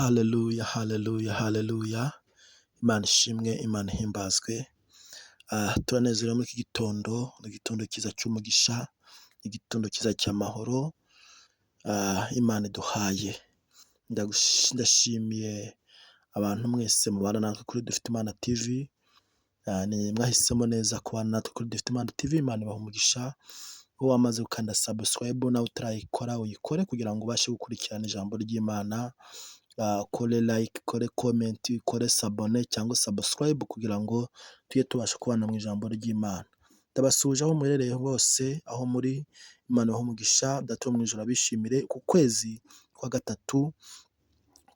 Haleluya, haleluya, haleluya! Imana ishimwe, Imana ihimbazwe. Turanezerewe muri iki gitondo, ni igitondo cyiza cy'umugisha, igitondo cyiza cy'amahoro Imana iduhaye. Ndashimiye abantu mwese mubana natwe kuri Dufite Imana TV, mwahisemo neza kubana natwe kuri Dufite Imana TV, Imana ibaha umugisha. Wowe wamaze gukanda subscribe, nawe utarayikora uyikore kugira ngo ubashe gukurikirana ijambo ry'Imana, ukore like, ukore comment, ukore s'abonner cyangwa subscribe kugira ngo tujye tubasha kubana mu ijambo ry'Imana. Ndabasuhuje aho muherereye hose, aho muri, Imana ibahe umugisha, Data wo mu ijuru abishimire. Ku kwezi kwa gatatu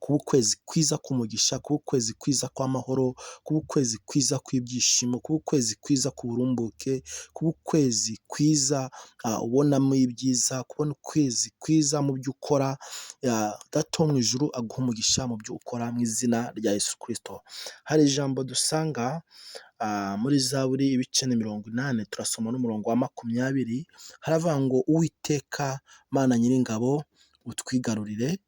kuba ukwezi kwiza k'umugisha, kuba ukwezi kwiza kw'amahoro, kuba ukwezi kwiza kw'ibyishimo, kuba ukwezi kwiza k'uburumbuke, kuba ukwezi kwiza ubonamo ibyiza, kubona ukwezi kwiza mu byo ukora. Data wo mu ijuru aguhe umugisha mu byo ukora mu izina rya Yesu Kristo. Hari ijambo dusanga muri Zaburi ibice ni 80, turasoma n'umurongo wa 20, haravuga ngo: "Uwiteka Mana Nyiringabo, utwigarurire,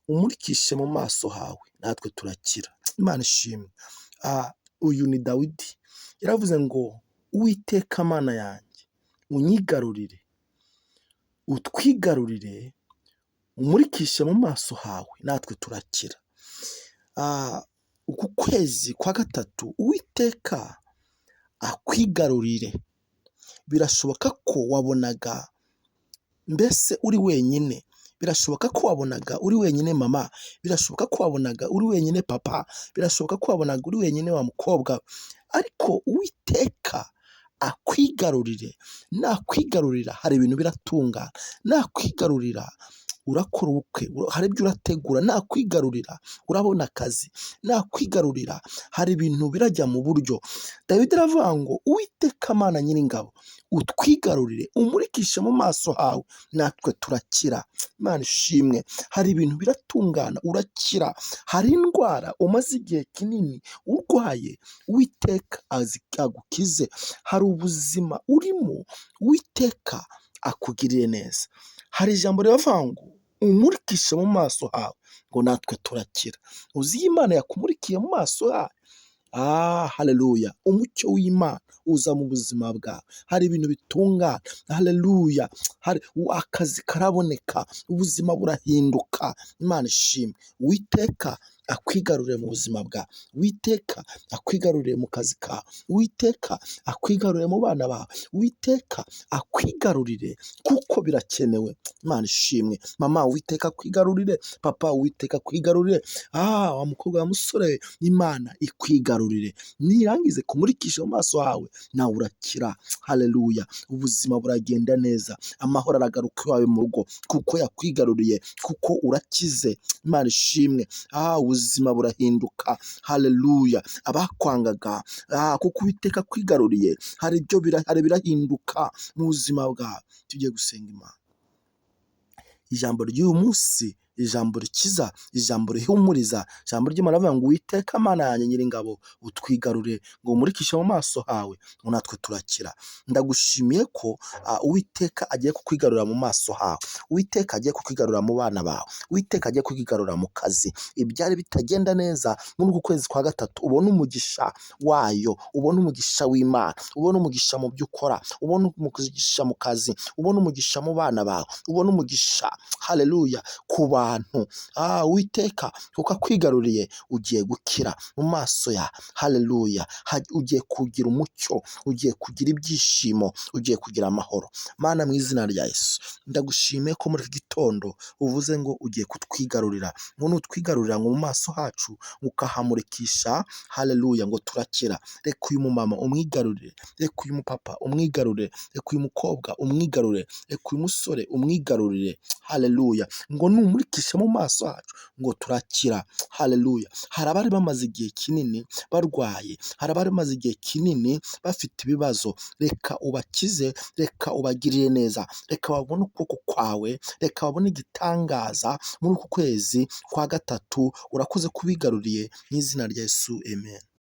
umurikishe mu maso hawe, natwe turakira." Imana ishimwe. Uyu ni Dawidi, yaravuze ngo: "Uwiteka Mana yanjye, unyigarurire, utwigarurire, umurikishe mu maso hawe, natwe turakira." Uku kwezi kwa gatatu Uwiteka akwigarurire. Birashoboka ko wabonaga mbese uri wenyine, birashoboka ko wabonaga uri wenyine mama, birashoboka ko wabonaga uri wenyine papa, birashoboka ko wabonaga uri wenyine wa mukobwa, ariko Uwiteka akwigarurire. Nakwigarurira hari ibintu biratungana, nakwigarurira urakora ubukwe, hari ibyo urategura, nakwigarurira urabona akazi, nakwigarurira hari ibintu birajya mu buryo. Dawidi aravuga ngo: "Uwiteka Mana Nyiringabo, utwigarurire, umurikishe mu maso hawe, natwe turakira." Imana ishimwe. Hari ibintu biratungana, urakira. Hari indwara umaze igihe kinini urwaye, Uwiteka agukize. Hari ubuzima urimo, Uwiteka akugirire neza. Hari ijambo riravuga ngo: "Umurikishe mu maso hawe," ngo natwe turakira. Uzi iyo Imana yakumurikiye mu maso hawe? Ah, haleluya! Umucyo w'Imana uza mu buzima bwawe, hari ibintu bitungana. Haleluya! Hari akazi karaboneka, ubuzima burahinduka. Imana ishimwe. Uwiteka akwigarurire mu buzima bwawe, Uwiteka akwigarurire mu kazi kawe, Uwiteka akwigarurire mu bana bawe, Uwiteka akwigarurire kuko birakenewe. Imana ishimwe. Mama, Uwiteka akwigarurire. Papa, Uwiteka akwigarurire. Ah, wa mukobwa, wa musore, Imana ikwigarurire. Nirangize kumurikisha mu maso hawe, nawe urakira. Haleluya! Ubuzima buragenda neza, amahoro aragaruka iwawe mu rugo kuko yakwigaruriye, kuko urakize. Imana ishimwe. Ah, ubuzima burahinduka. Haleluya! Abakwangaga, kuko Uwiteka akwigaruriye, hari ibyo hari birahinduka mu buzima bwawe. Tugiye gusenga Imana. Ijambo ry'uyu munsi, ijambo rikiza, ijambo rihumuriza, ijambo ry'Imana rivuga ngo: "Uwiteka Mana yanjye Nyiringabo, utwigarure, ngo umurikishe mu maso hawe, ngo natwe turakira." Ndagushimiye ko Uwiteka agiye kukwigarurira mu maso hawe, Uwiteka agiye kukwigarurira mu bana bawe, Uwiteka agiye kukwigarurira mu kazi. Ibyari bitagenda neza muri uku kwezi kwa gatatu, ubone umugisha wayo, ubone umugisha w'Imana, ubone umugisha mu byo ukora, ubone umugisha mu kazi, ubone umugisha mu bana bawe, ubone umugisha, haleluya, ku bantu. Uwiteka kuko akwigaruriye, ugiye gukira mu maso ya, haleluya, ugiye kugira umucyo, ugiye kugira ibyishimo, ugiye kugira amahoro. Mana, mu izina rya Yesu, ndagushimiye ko muri iki gitondo uvuze ngo ugiye kutwigarurira, ngo nutwigarurira ngo mu maso hacu ukahamurikisha, haleluya, ngo turakira. Reka uyu mumama umwigarurire, reka uyu mupapa umwigarurire, reka uyu mukobwa umwigarurire, reka uyu musore umwigarurire, haleluya, ngo numurikisha mu maso hacu ngo turakira. Haleluya! Hari abari bamaze igihe kinini barwaye, hari abari bamaze igihe kinini bafite ibibazo, reka ubakize, reka ubagirire neza, reka babone ukuboko kwawe, reka babone igitangaza muri uku kwezi kwa gatatu. Urakoze kubigaruriye mu izina rya Yesu, amen.